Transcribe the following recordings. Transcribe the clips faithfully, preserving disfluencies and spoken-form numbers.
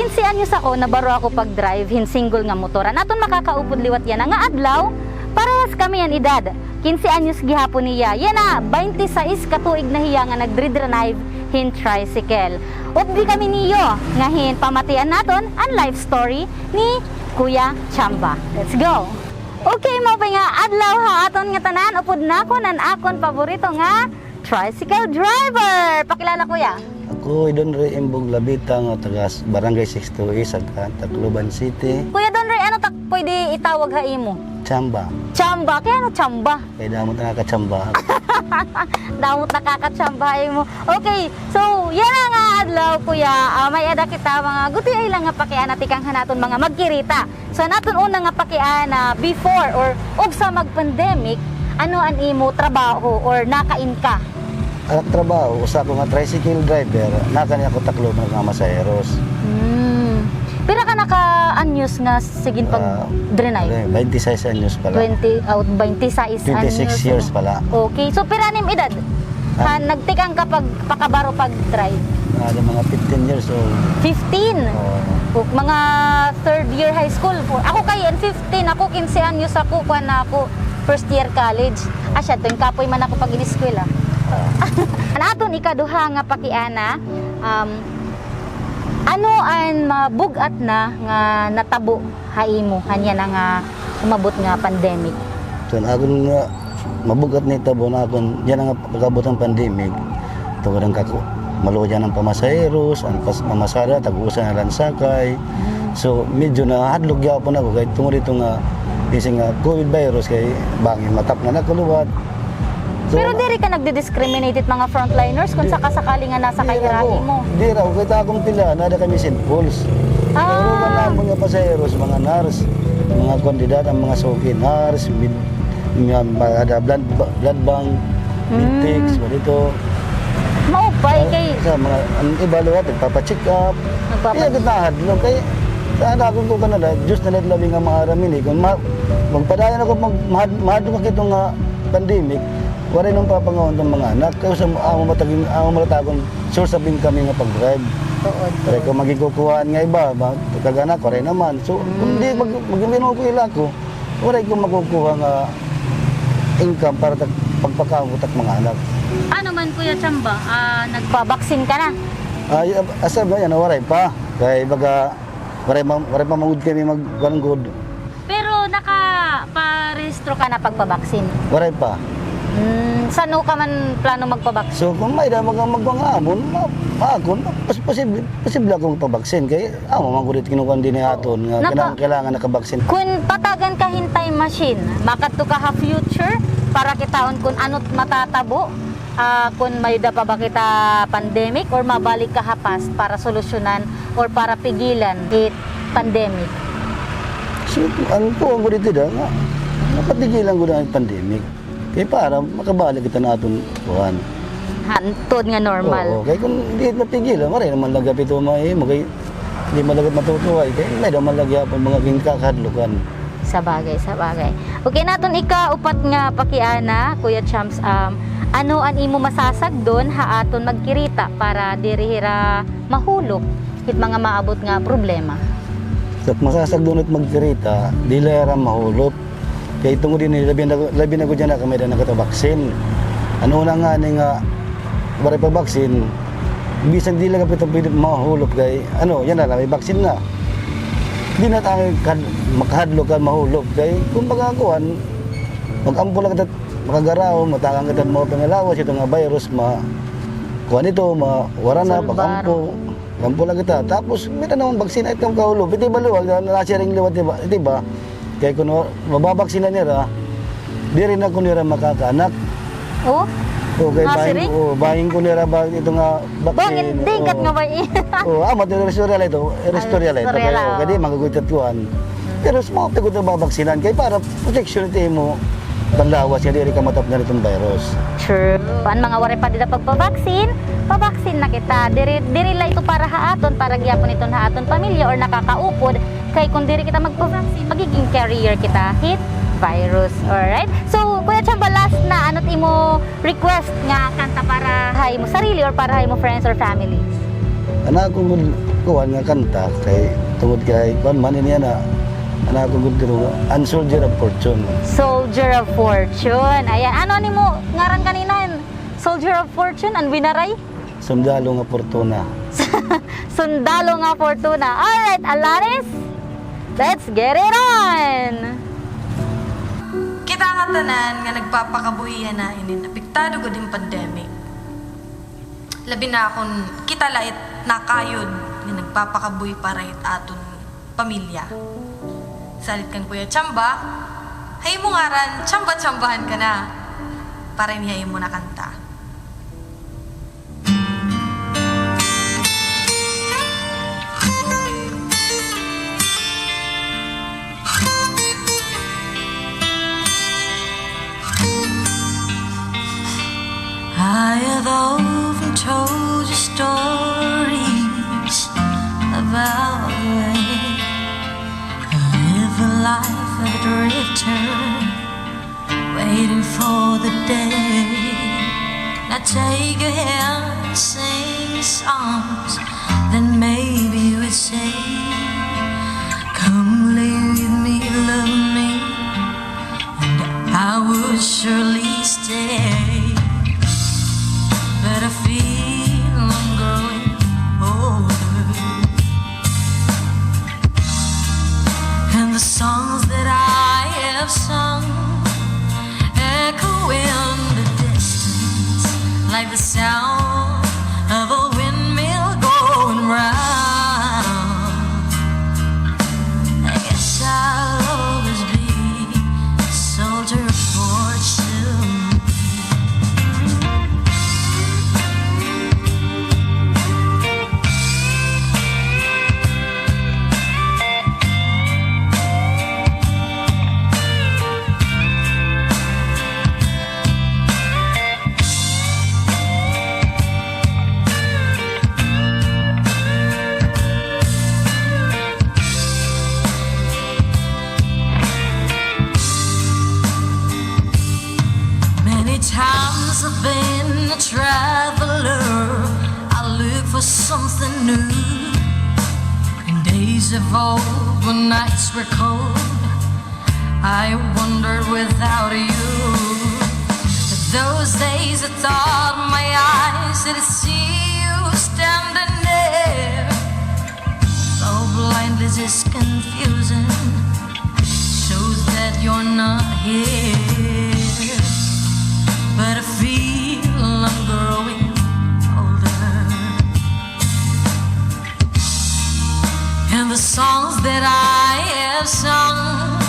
Kinse anyos ako, nabaro ako pag-drive hin single nga motor. An aton makakaupod liwat yana nga adlaw, parehas kami han edad. Kinse anyos gihapon niya. Yana, baynte sais ka tuig na hiya nga nagdridrive hin tricycle. Updi kami niyo nga hin pamatian naton an life story ni Kuya Chamba. Let's go! Okay, maupay nga adlaw ha aton ngatanan. Upod nakon an akon paborito nga tricycle driver. Pakilala, kuya. Ako hi Don Ray Imbog Labita nga taga s-, Barangay sixty-two A, Sagkan, Tacloban City. Kuya Don Ray, ano ta pwede itawag ha imo? Chamba. Chamba? Kay ano chamba? Kay damo it nakakachamba. Damo it nakakachamba ha imo. Okay, so yana nga adlaw, kuya, ah, may-ada kita mga gutiay lang nga pakiana tikang han aton mga magkirita. So, an aton una nga pakiana, before or ugsa mag-pandemic, ano an imo trabaho or nakain ka? An trabaho, usa ako nga tricycle driver, nakani ako Tacloban nga masaheros. Hmm. Pira ka na ka anyos nga sige pag-drive? Ah, baynte sais anyos pala. Twenty, oh, baynte sais anyos. Twenty-six years pala. Okay. So, pira na im edad? Ah. Han nagtikang ka pagpakabaro pag-drive? Ah, mga fifteen years old. Fifteen? Oo. O, mga third year high school. Ako kay, an fifteen, ako kinse anyos ako, kuan na ako, first year college. Asya, tuwing kapoy man ako pag-ineskwela. Ah. An aton ikaduha nga pakiana, um, ano an mabug-at na nga natabo ha imo, han yana nga umabot nga pandemic? So, an akon nga mabug-at nga hitabo han akon yana nga pag-abot han pandemic, tungod han kaku-, maluya na an pamasaheros, an pas-, pamasada, tag-usa na la an sakay. Mm. So, medyo nahadlok gihapon ako kay tungod hito nga, isin nga COVID virus kay bangin matapnan ako liwat. So, pero diri ka nagdi-discriminate it mga frontliners kung sakasakali nga nasakay hira ha imo? Diri ako. Kay it akon pilahan, aada kami Saint Paul's. Ah. Pero an mga pasaheros, mga nurse, mga kuan dida, an mga suki, nurse, med-, mga, mga ada blood ba-, blood bank, medtechs, mga dito. Maupay kay sa mga, an iba liwat, nagpapa-check up. Nagpapa-check up. Iya, gitahad, no? Kay, sa akon kuan na la, Diyos na la it labi nga maaram hini. Kung ma-, magpadayon ako, mag-, mahad-, mahadlok ako hito nga pandemic, waray na papangawon it mga anak. Kay usa, amo matagin, amo malatagon, source of income nga pag-drive. Tuod, tuod. Waray ko magikukuhaan nga iba, ba, kag anak, waray naman. So, kung di mag-, mag-, mag-, ko ila ko, waray ko makukuha nga income para ta-, pagpakaon ko it ak mga anak. Ano man, Kuya Chamba, ah, nagpabaksin ka na? Ah, y-, asa ba yan? Waray pa. Kay baga, waray ma-, waray pa man gud kami mag-, kuan gud. Pero nakaparehistro ka na pagpabaksin? Waray pa. Hmm, san-o ka man plano magpabaksin? So, kung may-ada mag-, magkuan ha amon, ma-, ma-, akon, pos-, posible, posible ako magpabaksin. Kay, amo man gud it kinukuan dinhi ha aton, nga kinahanglan, kailangan nakabaksin. Kun patagan ka hin time machine, makadto ka ha future para kitaon kun ano it matatabo? Ah, kun may-ada pa ba kita pandemic or mabalik ka ha past para solusyonan or para pigilan it pandemic? So, an kuan ko dida nga, mapatigilan ko na an pandemic. Kay para makabalik kita ha aton kuan. Hantod nga normal. Oo, kay kun di mapigilan, waray naman la gihap ito mahimo, kay di man la gihap matutuhay, kay may-ada man la gihap an mga ginkakahadlokan. Sabagay, sabagay. Okay, an aton ikaupat nga pakiana, Kuya Champs, um, ano an imo masasagdon ha aton magkirita para diri hira mahulop hit mga maabot nga problema? Sa masasagdon hit magkirita, diri la hira mahulop. Kay tungod hini, labi na, labi na gud yana kay may-ada na kita baksin. An una ngani nga waray pa baksin, bisan diri la gihap kita pwede mahulop kay, ano, yana la, may baksin na. Di na tayo kad-, makahadlok kan mahulop kay, kumbaga, kuan, mag-ampo la kita, makagaraw, matagan kita mga pangalawas, ito nga virus, ma-, kuan ito, ma-, wara na, pag-ampo. Mag-ampo la kita. Tapos, may-ada naman baksin, ay, itong kahulop. Ito ba liwat, na-, nasiring liwat, di ba? Ito ba? Kay kun mababaksinan nira, diri na ko nira makakaanak. Oh? O, kay bangin, o, bangin ko nira ba ito nga baksin. Bangin, di kat nga ba, eh. O, amo, ito, restorya la ito. Restorya la ito. Kay, o, kay di, magaguytat kuan. Pero sa mga pagod na babaksinan, kay para proteksyon ito mo, panlawas nga diri ka matapnan iton virus. True. An mga waray pa dida pagpabaksin, pabaksin na kita. Diri, diri la ito para ha aton, para gihapon iton ha aton pamilya or nakakaupod. Kay kun diri kita magpabaksin, magiging carrier kita hit virus. Alright? So, Kuya Chamba, last na, ano it imo request nga kanta para ha imo sarili or para ha imo friends or family? An akon, Kuan nga kanta kay tungod kay kuan man ini ana, ana ko gud diro, An Soldier of Fortune. Soldier of Fortune. Ayan. Ano an imo ngaran kanina? Soldier of Fortune, an Winaray? Sundalo nga Fortuna. Sundalo nga Fortuna. Alright, Alanis, let's get it on! Kita nga tanan nga nagpapakabuhi yana inin apektado gud hin pandemic. Labi na kon kita la it nakayod nga nagpapakabuhi para hit aton pamilya. Salit kan Kuya Chamba, ha imo ngaran, chamba-chambahan ka na. Para ini ha imo na kanta. I have often told you stories about the way I live a life of a drifter, waiting for the day. Now take your hand, sing songs, then maybe you would say, "Come lay with me, love me," and I would surely stay. But I feel I'm growing older, and the songs that I have sung echo in the distance like the sound of a windmill going round. I guess I'll always be a soldier of fortune. Many times I've been a traveler. I look for something new. In days of old, when nights were cold, I wandered without you. But those days I thought my eyes had seen you standing there. Though blindness is confusing, shows that you're not here. But I feel I'm growing older, and the songs that I have sung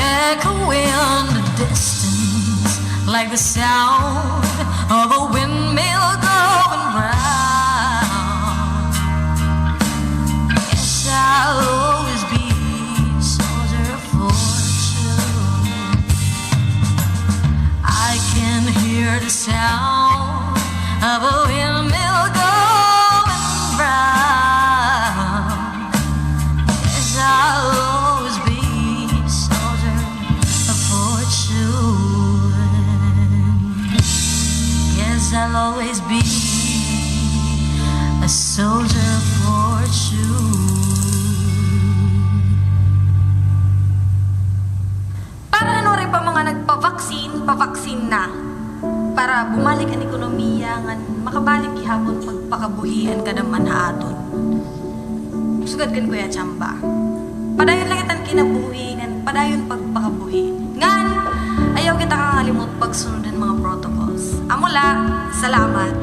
echo in the distance like the sound of a windmill going round. Yes, I'll always be a soldier of fortune. I can hear the sound of a windmill going round. Yes, I'll always be a soldier of fortune. Yes, I'll always be a soldier of fortune. Para han waray pa mga nagpa-vaccine, pa-vaccine na. Para bumalik an ekonomiya ngan makabalik gihapon pagpakabuhi an kadam-an ha aton. Sugad kan Kuya Chamba, padayon la kita han kinabuhi ngan padayon pagpakabuhi. Ngan ayaw kita kangalimot pagsunod han mga protocols. Amo la, salamat.